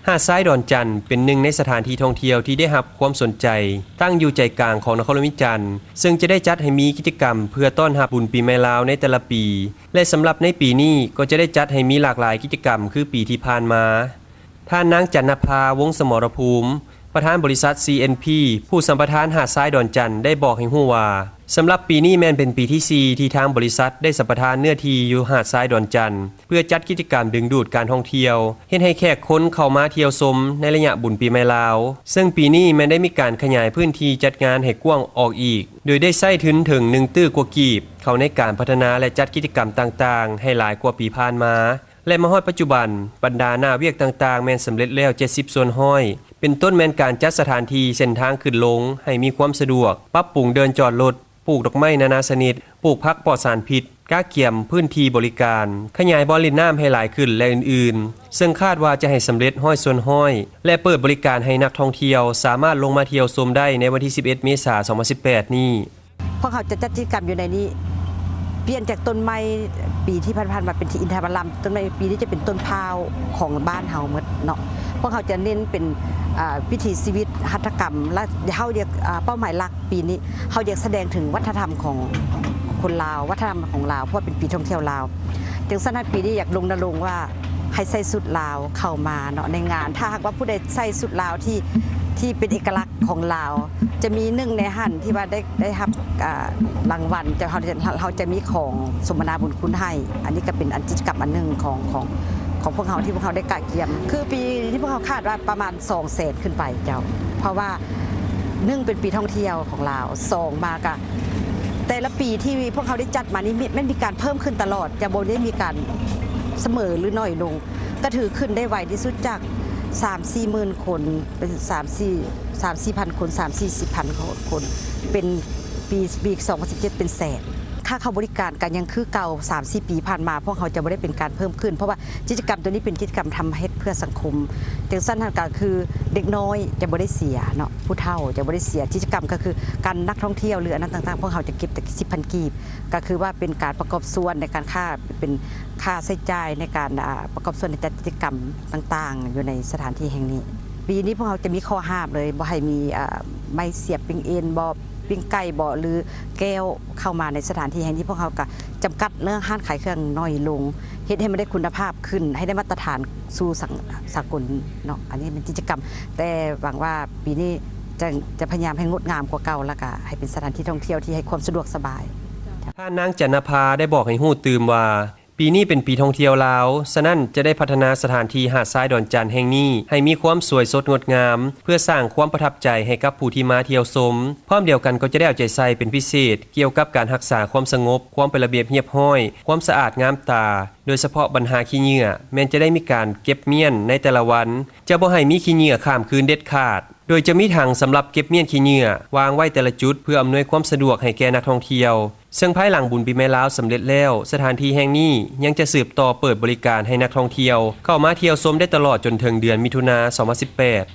ຫາດຊາຍດອນຈັນ ເປັນໜຶ່ງໃນສະຖານທີ່ທ່ອງທ່ຽວທີ່ໄດ້ຮັບຄວາມສົນໃຈ, ຕັ້ງຢູ່ໃຈກາງຂອງນະຄອນຫຼວງວຽງຈັນ, ເຊິ່ງຈະໄດ້ຈັດໃຫ້ມີກິດຈະກຳເພື່ອຕ້ອນຮັບບຸນປີໃໝ່ລາວໃນແຕ່ລະປີ ແລະ ສຳລັບໃນປີນີ້ກໍຈະໄດ້ຈັດໃຫ້ມີຫຼາກຫຼາຍກິດຈະກຳຄືປີທີ່ຜ່ານມາ. ທ່ານນາງ ຈັນນະພາ ວົງສະໝໍລະພູມ ປະທານບໍລິສັດ ຊີເອັນພີ ຜູ້ສຳປະທານຫາດຊາຍດອນຈັນ ໄດ້ບອກໃຫ້ຮູ້ວ່າ, ສຳລັບປີນີ້ແມ່ນເປັນປີທີສີ່ ທີ່ທາງບໍລິສັດໄດ້ສຳປະທານເນື້ອທີ່ຢູ່ຫາດຊາຍດອນຈັນ ເພື່ອຈັດກິດຈະກຳດຶງດູດການທ່ອງທ່ຽວ, ເຮັດໃຫ້ແຂກຄົນເຂົ້າມາທ່ຽວຊົມໃນໄລຍະບຸນປີໃໝ່ລາວ, ເຊິ່ງປີນີ້ແມ່ນໄດ້ມີການຂະຫຍາຍພື້ນທີ່ຈັດງານໃຫ້ກວ້າງອອກອີກ, ໂດຍໄດ້ໃຊ້ທຶນເຖິງໜຶ່ງຕື້ກວ່າກີບ ເຂົ້າໃນການພັດທະນາ ແລະ ຈັດກິດຈະກຳຕ່າງໆ ໃຫ້ຫຼາຍກວ່າປີຜ່ານມາ. ແລະ ມາຮອດປັດຈຸບັນ, ບັນດາໜ້າວຽກຕ່າງໆ ແມ່ນສຳເລັດແລ້ວເຈັດສິບສ່ວນຮ້ອຍ, ເປັນຕົ້ນແມ່ນການຈັດສະຖານທີ່ເສັ້ນທາງຂຶ້ນລົງໃຫ້ມີຄວາມສະດວກ, ປັບປຸງເດີ່ນຈອດລົດ, ປູກດອກໄມ້ນານາຊະນິດ, ປູກຜັກປອດສານພິດ, ກະກຽມພື້ນທີ່ບໍລິການ, ຂະຫຍາຍບ່ອນຫຼິ້ນນ້ຳໃຫ້ຫຼາຍຂຶ້ນ ແລະ ອື່ນໆ, ເຊິ່ງຄາດວ່າຈະໃຫ້ສຳເລັດຮ້ອຍສ່ວນຮ້ອຍ ແລະ ເປີດບໍລິການໃຫ້ນັກທ່ອງທ່ຽວສາມາດລົງມາທ່ຽວຊົມໄດ້ໃນວັນທີສິບເອັດ ເມສາ ສອງພັນສິບແປດນີ້. ພວກເຮົາຈະຈັດກິດຈະກຳຢູ່ໃນນີ້ ປ່ຽນຈາກຕົ້ນໄມ້ປີທີ່ຜ່ານໆມາເປັນທີ່ອິນທະຜະລຳ, ຕົ້ນໄມ້ປີນີ້ຈະເປັນຕົ້ນພ້າວຂອງບ້ານເຮົາໝົດເນາະ. ພວກເຮົາຈະເນັ້ນເປັນ ອ່າ ວິຖີຊີວິດຫັດຖະກຳ ແລະ ເຮົາຢາກ ອ່າ ເປົ້າໝາຍຫຼັກປີນີ້ ເຮົາຢາກສະແດງເຖິງວັດທະນະທຳຂອງຄົນລາວ, ວັດທະນະທຳຂອງລາວ, ເພາະວ່າເປັນປີທ່ອງທ່ຽວລາວ. ຈັ່ງຊັ້ນ ໃນປີນີ້ຢາກລົນນະລົງວ່າໃຫ້ໃສ່ຊຸດລາວເຂົ້າມາເນາະໃນງານ. ຖ້າຫາກວ່າຜູ້ໃດໃສ່ຊຸດລາວທີ່ ທີ່ເປັນເອກະລັກ ຂອງລາວ ຈະມີໜຶ່ງໃນຫັ້ນທີ່ວ່າໄດ້ ໄດ້ຮັບ ອ່າ ລາງວັນ ຈະ ເຮົາ ເຮົາຈະມີຂອງສົມມະນາບຸນຄຸນໃຫ້. ອັນນີ້ກໍເປັນອັນ ກິດຈະກຳອັນໜຶ່ງຂອງ ຂອງ ຂອງພວກເຮົາ ທີ່ພວກເຮົາໄດ້ກະກຽມ. ຄືປີນີ້ພວກເຮົາຄາດວ່າປະມານສອງແສນຂຶ້ນໄປເຈົ້າ, ເພາະວ່າໜຶ່ງເປັນປີທ່ອງທ່ຽວຂອງລາວ, ສອງມາກະແຕ່ລະປີທີ່ພວກເຮົາໄດ້ຈັດມານີ້ ແມ່ນ ແມ່ນມີການເພີ່ມຂຶ້ນຕະຫຼອດ, ຈະບໍ່ໄດ້ມີການສະເໝີ ຫຼື ໜ້ອຍລົງ. ກະຖືຂຶ້ນໄດ້ໄວທີ່ສຸດຈາກສາມສີ່ໝື່ນຄົນ ເປັນສາມສີ່ ສາມສີ່ພັນຄົນ ສາມສີ່ສິບພັນຄົນ ເປັນປີ ປີສອງພັນສິບເຈັດເປັນແສນ. ຄ່າເຂົ້າບໍລິການກະຍັງຄືເກົ່າ ສາມສີ່ປີຜ່ານມາ ພວກເຮົາຈະບໍ່ໄດ້ເປັນການເພີ່ມຂຶ້ນ ເພາະວ່າກິດຈະກຳໂຕນີ້ເປັນກິດຈະກຳທຳເຮັດເພື່ອສັງຄົມ. ຈັ່ງຊັ້ນຫັ້ນກະຄືເດັກນ້ອຍຈະບໍ່ໄດ້ເສຍເນາະ, ຜູ້ເຖົ້າຈະບໍ່ໄດ້ເສຍ. ກິດຈະກຳກະຄືການນັກທ່ອງທ່ຽວ ຫຼື ອັນນັ້ນຕ່າງໆ ພວກເຮົາຈະເກັບແຕ່ສິບພັນກີບ ກະຄືວ່າເປັນການປະກອບສ່ວນໃນການຄ່າ ເປັນຄ່າໃຊ້ຈ່າຍໃນການ ອ່າ ປະກອບສ່ວນໃນຈັດກິດຈະກຳຕ່າງໆ ຢູ່ໃນສະຖານທີ່ແຫ່ງນີ້. ປີນີ້ພວກເຮົາຈະມີຂໍ້ຫ້າມເລີຍ, ບໍ່ໃຫ້ມີ ອ່າ ໄມ້ສຽບປີ້ງເອັນບໍ ປີ້ງໄກ່ບໍ ຫຼື ແກ້ວເຂົ້າມາໃນສະຖານທີ່ແຫ່ງນີ້. ພວກເຮົາກະຈຳກັດເລື່ອງຮ້ານຂາຍເຄື່ອງໜ້ອຍລົງ, ເຮັດໃຫ້ມັນໄດ້ຄຸນນະພາບຂຶ້ນ, ໃຫ້ໄດ້ມາດຕະຖານສູ່ສັງ ສາກົນເນາະ. ອັນນີ້ເປັນກິດຈະກຳ, ແຕ່ຫວັງວ່າປີນີ້ຈະ ຈະພະຍາຍາມໃຫ້ງົດງາມກວ່າເກົ່າ ແລ້ວກະໃຫ້ເປັນສະຖານທີ່ທ່ອງທ່ຽວທີ່ໃຫ້ຄວາມສະດວກສະບາຍ. ທ່ານນາງ ຈັນນະພາ ໄດ້ບອກໃຫ້ຮູ້ຕື່ມວ່າ ປີນີ້ເປັນປີທ່ອງທ່ຽວລາວ, ສະນັ້ນຈະໄດ້ພັດທະນາສະຖານທີ່ຫາດຊາຍດອນຈັນແຫ່ງນີ້ໃຫ້ມີຄວາມສວຍສົດງົດງາມ ເພື່ອສ້າງຄວາມປະທັບໃຈໃຫ້ກັບຜູ້ທີ່ມາທ່ຽວຊົມ. ພ້ອມດຽວກັນກໍຈະໄດ້ເອົາໃຈໃສ່ເປັນພິເສດກ່ຽວກັບການຮັກສາຄວາມສະຫງົບ, ຄວາມເປັນລະບຽບຮຽບຮ້ອຍ, ຄວາມສະອາດງາມຕາ, ໂດຍສະເພາະບັນຫາຂີ້ເຫຍື້ອ ແມ່ນຈະໄດ້ມີການເກັບມ້ຽນໃນແຕ່ລະວັນ, ຈະບໍ່ໃຫ້ມີຂີ້ເຫຍື້ອຂ້າມຄືນເດັດຂາດ. ໂດຍຈະມີຖັງສຳລັບເກັບມ້ຽນຂີ້ເຫຍື້ອວາງໄວ້ແຕ່ລະຈຸດ ເພື່ອອຳນວຍຄວາມສະດວກໃຫ້ແກ່ນັກທ່ອງທ່ຽວ. ເຊິ່ງພາຍຫຼັງບຸນປີໃໝ່ລາວສຳເລັດແລ້ວ, ສະຖານທີ່ແຫ່ງນີ້ຍັງຈະສືບຕໍ່ເປີດບໍລິການໃຫ້ນັກທ່ອງທ່ຽວເຂົ້າມາທ່ຽວຊົມໄດ້ຕະຫຼອດຈົນເຖິງເດືອນມິຖຸນາ ສອງພັນສິບແປດ.